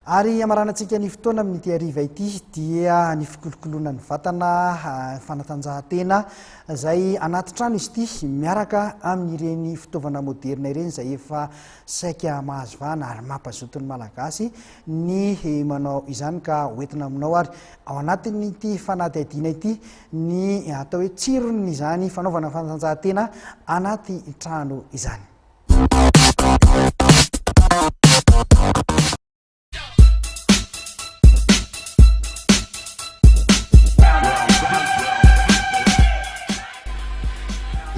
Ary hamaranantsika ny fotoana amin'ity hariva ity dia ny fikolokoloana ny vatana, fanatanjahantena izay anaty trano izy ity miaraka amin'ireny fitaovana moderina ireny izay efa saika mahazo vahana ary mampazoto ny Malagasy ny manao izany ka hoentina aminao ary ao anatin'ity fanadihadiana ity ny atao hoe tsiron'izany fanaovana fanatanjahantena anaty trano izany.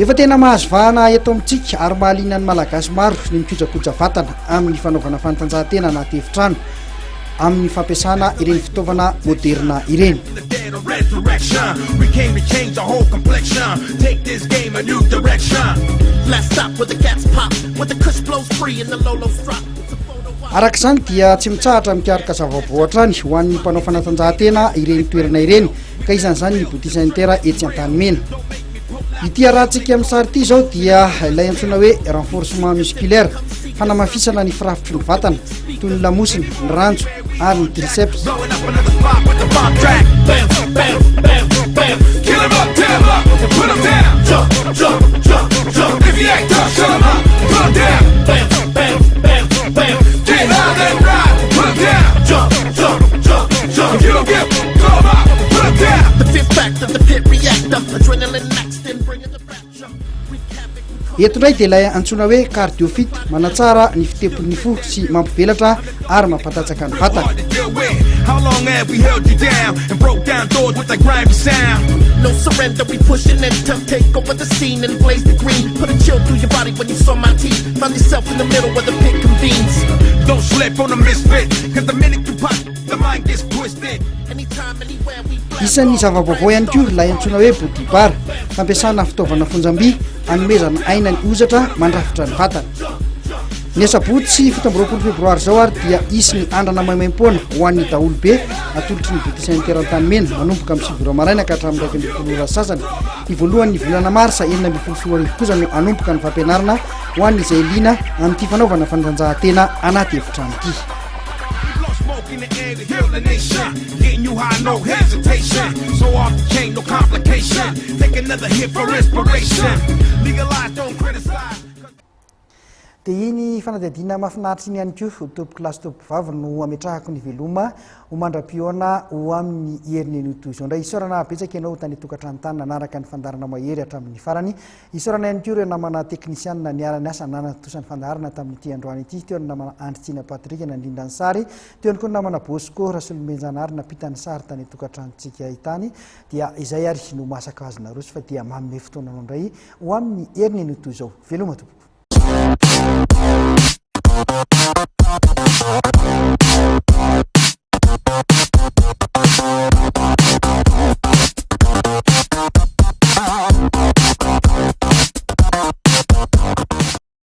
Efa tena mahazo vahana eto amintsika ary mahaliana ny Malagasy maro ny mikojakoja vatana amin'ny fanaovana fanatanjahantena anaty efitrano amin'ny fampiasana ireny fitaovana moderina ireny. Araka izany dia tsy mitsahatra mikaroka zava-baovao hatrany ho an'ny mpanao fanatanjahantena ireny toerana ireny ka isan'izany ny Beauty Center etsy Antanimena. Ity arahantsika amin'ny sary ity izao dia ilay antsoina hoe renforcement musculaire, fanamafisana ny firafitry ny vatana toy ny lamosina, ny ranjo ary ny triceps. Eto indray dia ilay antsoina hoe cardio fit, manatsara ny fitepon'ny fo sy mampivelatra ary mampatanjaka ny vatana. Isan'ny zava-baovao ihany koa ilay antsoina hoe body bar, fampiasana fitaovana fonjam-by hanomezana aina ny hozatra mandrafitra ny vatana. Ny asabotsy 27 febroary izao ary dia hisy ny andrana maimaimpoana ho an'ny daholobe atolotry ny Beauty Center Antanimena manomboka amin'ny 9 ora maraina ka hatramin'ny 11 ora sasany. Ny voalohan'ny volana marsa 2016 kosa no hanomboka ny fampianarana ho an'izay liana amin'ity fanaovana fanatanjahantena anaty efitrano ity. Dia iny fanadihadiana mahafinaritra iny ihany koa, tompoko lahy sy tompoko vavy no ametrahako ny veloma ho mandra-pihaona ho amin'ny heriny anio toy izao indray. Isaorana betsaka ianao tany an-tokantrano tany nanaraka ny fandaharana mahery hatramin'ny farany. Isaorana ihany koa ireo namana teknisianina niara-niasa nanatontosa ny fandaharana tamin'ity androany ity. Teo ny namana Andry Tiana Patrick nandrindra ny sary, teo ihany koa ny namana Bosco Rasolomenjanahary nampita ny sary tany an-tokantranontsika tany. Dia izay ary no masaka azo naroso fa dia manome fotoana anao indray ho amin'ny heriny anio toy izao. Veloma tompoko.